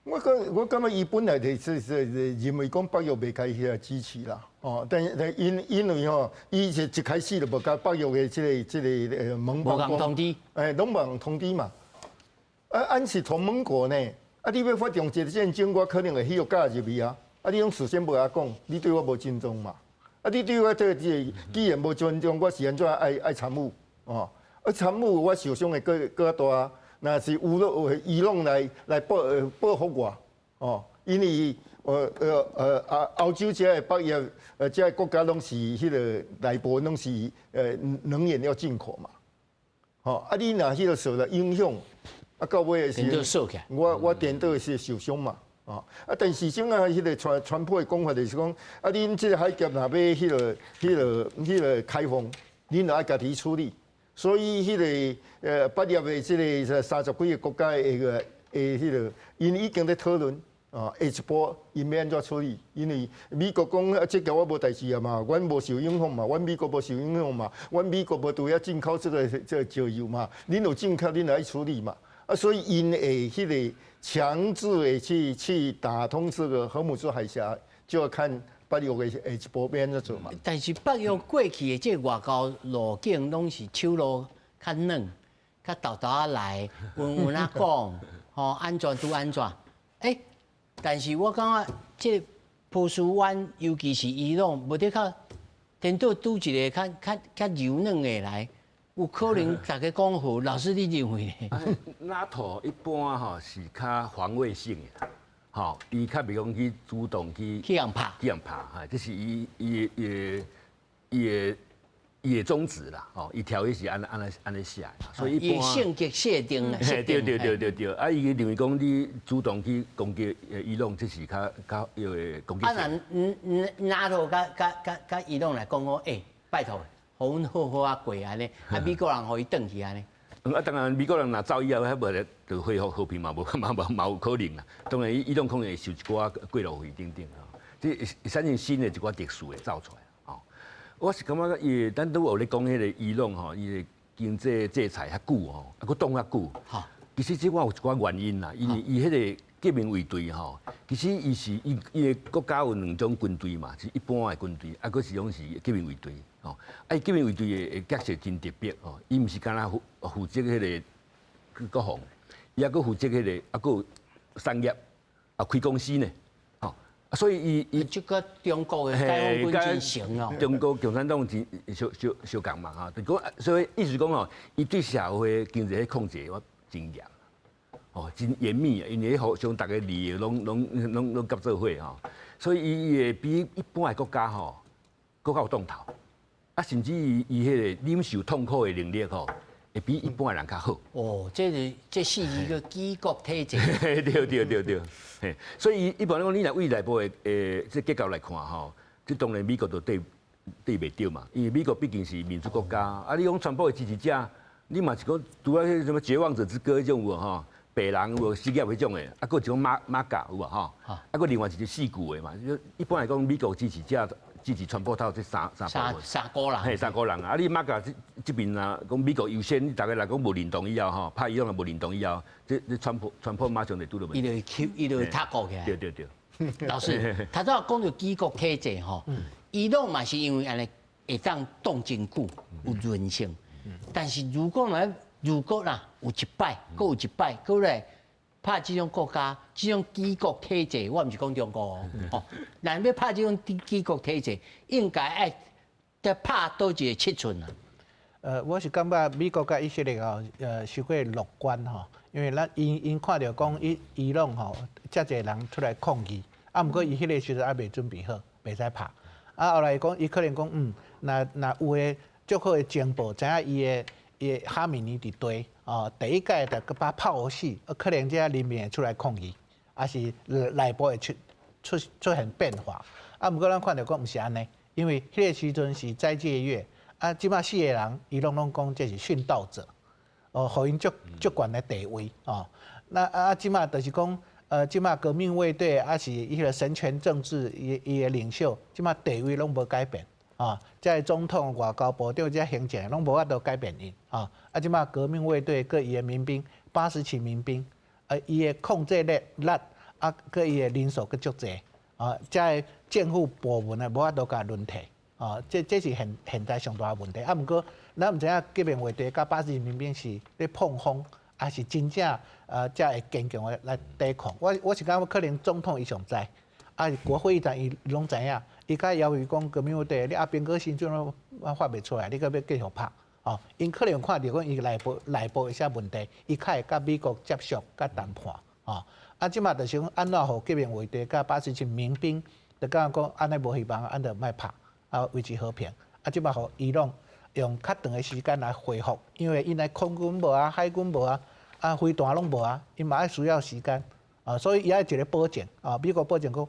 我感覺伊本來就是認為講北約袂共伊支持啦，哦，但因為吼，伊是一開始就無共北約的這个盟邦無共通知，欸，攏無共通知嘛。啊，按是同盟國呢，啊，你欲發動一个戰爭，我可能會去予加入去啊。啊，你攏事先無共我講，你對我無尊重嘛？啊，你對我這既然無尊重，我是按怎愛參與？哦，啊，參與我受傷會閣較大。若是有伊朗來報復我，哦，因為啊歐洲這个北約這个國家攏是彼个內部攏是能源要進口嘛，吼，啊你若彼个受到影響，啊到尾是，我顛倒是受傷嘛，哦，啊但是這啊彼个川普的講法就是講，啊恁這个海峽若欲彼个開放，恁就愛家己處理。所以，彼个北約的這个30幾个國家的个的彼个，𪜶已經咧討論啊，下一步𪜶欲按怎處理？因為美國講啊，這共我無代誌啊嘛，阮無受影響嘛，阮美國無受影響嘛，阮美國無拄遐進口這个石油嘛，恁有進口，恁來處理嘛。啊，所以𪜶會彼个強制的去打通這个荷姆茲海峽，就要看北約的下一步欲按怎做嘛。但是北約過去的這个外交路徑，攏是手路較軟，較沓沓仔來，溫溫仔講，吼按怎拄按怎。欸，但是我感覺這个波斯灣，尤其是伊朗，無得較顛倒拄一个較柔軟的來，有可能逐家講好。老師，你認為呢？ NATO 一般吼是較防衛性的，吼，伊較袂講去主動去去共拍，去共拍，哈，這是伊的宗旨啦，吼，伊條約是按呢寫，所以一般性格設定啦，對對對對對，啊，伊認為講你主動去攻擊伊朗，這是較彼个攻擊。啊，若 NATO 共伊朗來講講，欸，拜託，予阮好好仔過按呢，啊，美國人予伊轉去按呢。啊，當然美國人若走以後，彼無咧就恢復和平嘛，無嘛嘛嘛有可能啦。當然，伊朗可能會受一寡過路費等等吼，這產生新的一寡秩序會走出來。吼，我是感覺伊，咱拄有咧講彼个伊朗吼，伊的經濟制裁遐久吼，啊，閣擋遐久。其實這我有一寡原因啦，因為伊彼个革命衛隊吼，其實伊是伊的國家有兩種軍隊嘛，是一般的軍隊，啊，閣是講是革命衛隊。吼，啊，伊革命衛隊的角色真特別吼，伊毋是干焦負責彼个國防，伊猶閣負責彼個，猶閣有產業，啊開公司呢，吼，所以伊伊這個中國的解放軍真神哦。中國共產黨真相相相仝嘛，吼，就講所以意思講吼，伊對社會經濟控制我真嚴，哦，真嚴密啊，因為互相逐个利益攏攏攏攏合做伙吼，所以伊會比一般的國家吼，閣較有當頭，啊，甚至伊伊彼個忍受痛苦的能力吼，會比一般的人較好。哦，這是這是一個舉國體制。對對對對，嘿，所以一般來講，你若對內部的這結構來看吼，這當然美國就對對袂著嘛，因為美國畢竟是民主國家，啊，你講川普的支持者，你嘛是講除了彼個什麼絕望者之歌彼種有無吼，白人有無失業彼種的，啊，閣有一種 MAGA 有無吼，啊，閣另外一個四舊的嘛，一般來講美國支持者支持川普頭這三三三三股人，嘿，三股人啊！你 MAGA 這這邊啊，講美國優先，你逐个來講無認同以後吼，拍伊朗若無認同以後，這這川普川普馬上就拄著問題。伊就會伊就會踢過去。對對對。老師，頭拄仔講著舉國體制吼，伊朗嘛是因為按呢會當擋真久，有韌性。但是如果若如果啦有一擺，閣有一擺，閣來拍這種國家，這種舉國體制，我毋是講中國哦，哦，若欲拍這種舉國體制，應該愛得拍佗一个七寸啊。我是感覺美國佮以色列哦，傷過樂觀吼，因為咱𪜶𪜶看著講伊伊朗吼，遮濟人出來抗議，啊，毋過伊彼个時陣猶未準備好，袂使拍。啊，後來講伊可能講，若若有的足好的情報，知影伊的伊的哈米尼佇佗，哦，第一擺就閣把炮死，可能這人民會出來抗議，抑是內部會出出出現變化。啊，毋過咱看著講毋是按呢，因為彼個時陣是齋戒月，啊，這擺死的人，伊攏攏講這是殉道者，哦，予𪜶足足懸的地位，哦。那啊，這擺就是講，這擺革命衛隊，抑是彼個神權政治，伊伊的領袖，這擺地位攏無改變，啊，這个總統、外交部長、這行政攏無法度改變𪜶，啊，啊，這擺革命衛隊佮伊的民兵80旗民兵，伊的控制力力，啊，佮伊的人數閣足濟，啊，這个政府部門的無法度共輪替，啊，這這是現現在上大的問題。啊，毋過咱毋知影革命衛隊佮80旗民兵是咧膨風，抑是真正才會堅強的來抵抗。我我是感覺可能總統伊上知，啊，國會議長伊攏知影，伊較要求講革命衛隊，你阿兵哥時陣攏發袂出來，你閣欲繼續拍，哦，𪜶可能看著講伊內部內部有啥問題，伊較會佮美國接觸、佮談判，哦，啊，這馬就是講按怎予革命衛隊佮80旗民兵，就感覺講按呢無希望，按就莫拍，啊，維持和平，啊，這馬予伊朗用較長的時間來恢復，因為𪜶的空軍無啊，海軍無啊，啊，飛彈攏無啊，𪜶嘛愛需要時間，啊，所以伊愛一個保證，啊，美國保證講，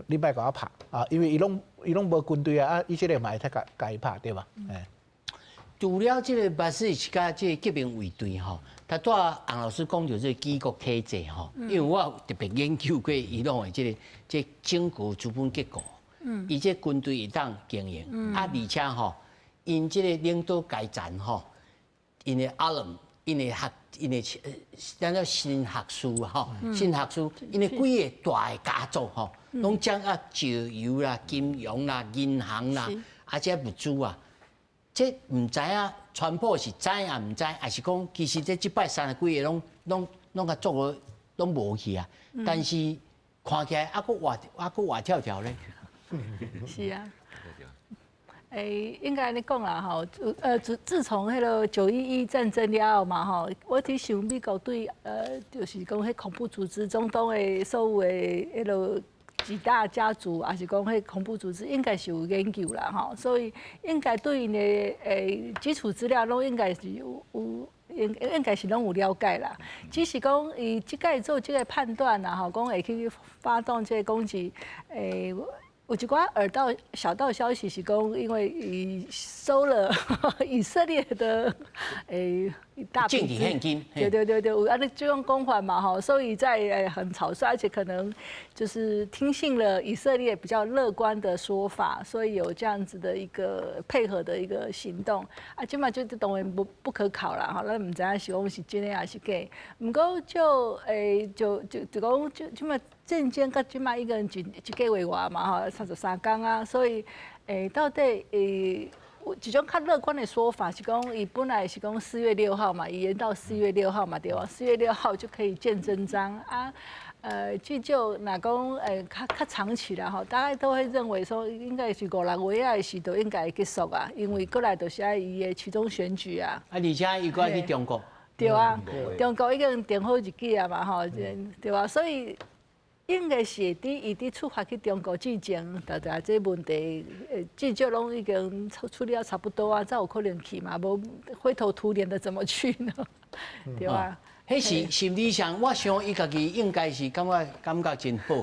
你莫共我拍，啊，因為伊攏伊攏無軍隊啊，啊，以色列嘛會使共共伊拍對吧？欸。除了這個巴士佮這個革命衛隊吼，頭拄仔洪老師講著這個舉國體制吼，因為我有特別研究過伊朗的這個這整個資本結構，伊這軍隊會當經營，啊，而且吼，𪜶這個領導階層吼，𪜶的阿倫，𪜶的學，𪜶的咱叫神學士吼，神學士，𪜶的幾个大的家族吼，攏掌握石油啦、金融啦、銀行啦，啊，這物資啊。這毋知影，川普是知抑毋知，抑是講其實這這擺三十幾个攏攏攏共做予攏無去啊？但是看起來猶閣活猶閣活跳跳咧。是啊。欸，應該按呢講啦吼，自自從彼个9·11戰爭了後嘛吼，我佇想美國對就是講彼恐怖組織中東的所有的彼个幾大家族，抑是講彼恐怖組織應該是有研究啦吼，所以應該對𪜶的基礎資料攏應該是有有應應該是攏有了解啦。只是講伊這擺做這个判斷啦吼，講會去發動這个攻擊，有一寡耳道小道消息是講，因為伊收了以色列的一大筆政治獻金，對對對對，有按呢這種講法嘛吼，所以在很草率，而且可能就是聽信了以色列比較樂觀的說法，所以有這樣子的一個配合的一個行動。啊，這馬就當然不不可考啦，吼，咱毋知影是講是真的抑是假。毋過就就就就講就這馬戰爭到這馬已經一一個月外嘛吼，33工啊，所以到底有一種較樂觀的說法是講，伊本來是講四月六號嘛，伊延到四月六號嘛，對吧？四月六號就可以見真章啊。至少若講較較長期啦吼，大家都會認為說應該是五六月仔時就應該會結束啊，因為過來就是愛伊的期中選舉啊。啊，而且伊閣愛去中國。對啊，中國已經定好日子啊嘛吼，對啊，所以應該是佇伊佇出發去中國之前，逐逐這問題，至少攏已經處處理啊差不多啊，才有可能去嘛，無灰頭土臉的怎麼去呢？對啊。彼是心理上，我想伊家己應該是感覺感覺真好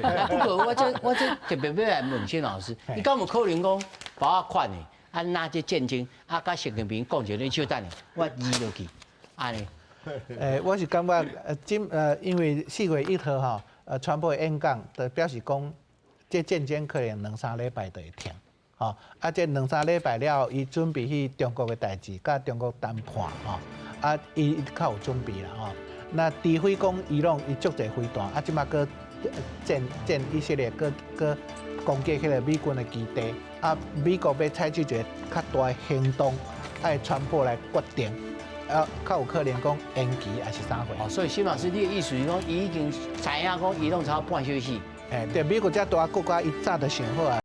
啊。不過我這特別欲來問冼老師，伊敢有可能講把我款的，啊那這戰爭啊，佮習近平講一個，你稍等下，我移落去，按呢。我是感覺今因為4月1號吼，川普的演講，就表示講，這戰爭可能兩三禮拜就會停，吼，啊，這兩三禮拜了後，伊準備去中國的代誌，佮中國談判，吼。啊，伊較有準備啦吼。那除非講伊朗伊足濟飛彈，啊，這馬閣戰戰以色列，閣閣攻擊彼个美軍的基地，啊，美國欲採取一個較大的行動，愛川普來決定，啊，較有可能講延期抑是啥貨。哦，所以冼老師，你的意思是講，伊已經知影講伊攏差半小時。欸，對，美國遮大國家，伊早就想好啊。